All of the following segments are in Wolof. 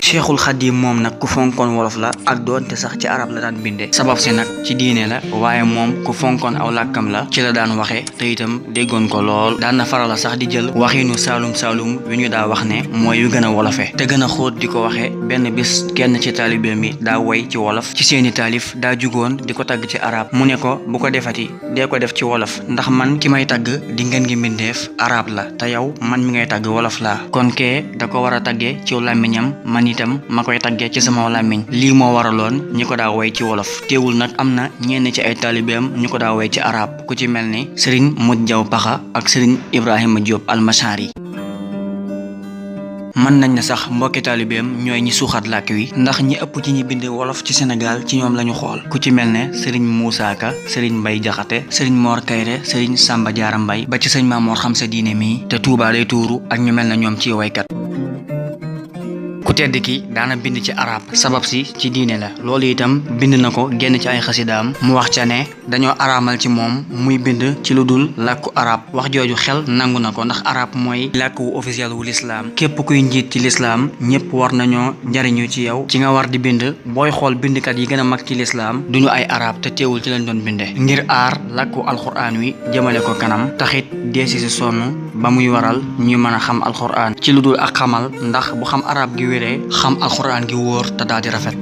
Cheikhul Khadim moom nag ku fonkoon wolof la ak doonte sax ci arab la daan binde sabab si nag ci diine la waaye moom ku fonkoon aw làkkam la ci la daan waxe te itam déggoon ko lool daan na farala sax di jël waxiinu saalum wi ñu daa wax ne mooy yu gën a wolofe te gën a xóot di ko waxe. benn bis kenn ci taalibeem yi daa woy ci wolof ci seeni taalif daa jugoon di ko tagg ci arab mu ne ko bu ko defati dee ko def ci wolof ndax man ki may tagg di ngeen ngi mbindeef arab la te yow man mi ngay tagg wolof laa kon kee da ko war a taggee ci làmmiñam man itam ma koy taggee ci sama làmmiñ. lii moo waraloon ñi ko daa woy ci wolof teewul nag am na ñenn ci ay taalibeem ñu ko daa woy ci arab ku ci mel ni sëriñ Mut Jaw Paxa ak sëriñ Ibrahima Diop almashari. mën nañ na sax mbokki taalibeem ñooy ñi suuxat làkk wi ndax ñi ëpp ci ñi bind wolof ci Sénégal ci ñoom lañu xool ku ci mel ne sëriñ Moussa Ka sëriñ Mbay Jaxate sëriñ Mor Kayre sëriñ Samba Jaara Mbay ba ci sëriñ Maamoor xam sa diine mii te Tuubaa lay tuuru ak ñu mel na ñoom ci waykat. ku tedd ki daana bind ci arab sabab si ci diine la loolu itam bind na ko génn ci ay xasidaam mu wax ca ne dañoo araamal ci moom muy bind ci lu dul làkku arab wax jooju xel nangu na ko ndax arab mooy làkk wu officiel wu lislaam képp kuy njiit ci lislaam ñëpp war nañoo njariñu ci yow ci nga war di bind booy xool bindkat yi gën a mag ci lislaam duñu ay arab te teewul ci lañ doon binde ngir aar làkku alxuraan wi jëmale ko kanam taxit deesi si sonn ba muy waral ñu mën a xam alxuraan ci lu dul ak xamal ndax bu xam arab gi xam alxuraan gi wóor te daal di rafet.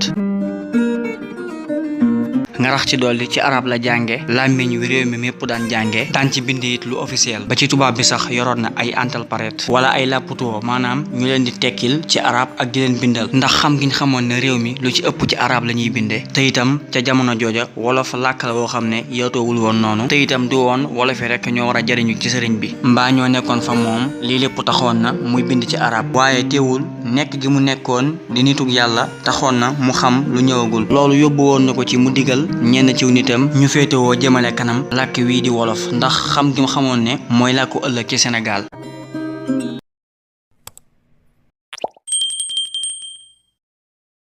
nga rax ci dolli ci arab la jànge làmmiñ wi réew mi mépp daan jànge daan ci bind it lu officiel ba ci tubaab bi sax yoroon na ay interprète wala ay lapputoo maanaam ñu leen di tekkil ci arab ak di leen bindal ndax xam giñ xamoon ne réew mi lu ci ëpp ci arab la ñuy binde te itam ca jamono jooja wolof làkk la woo xam ne yootoowul woon noonu te itam du woon wolofi rek ñoo war a jariñu ci sëriñ bi mbaa ñoo nekkoon fa moom lii lépp taxoon na muy bind ci arab waaye teewul nekk gi mu nekkoon di nitug yàlla taxoon na mu xam lu ñëwagul loolu yóbbu woon na ko ci mu digal ñenn ciw nitam ñu féetewoo jëmale kanam làkk wii di wolof ndax xam gi mu xamoon ne mooy làkku ëllëg ci Sénégal.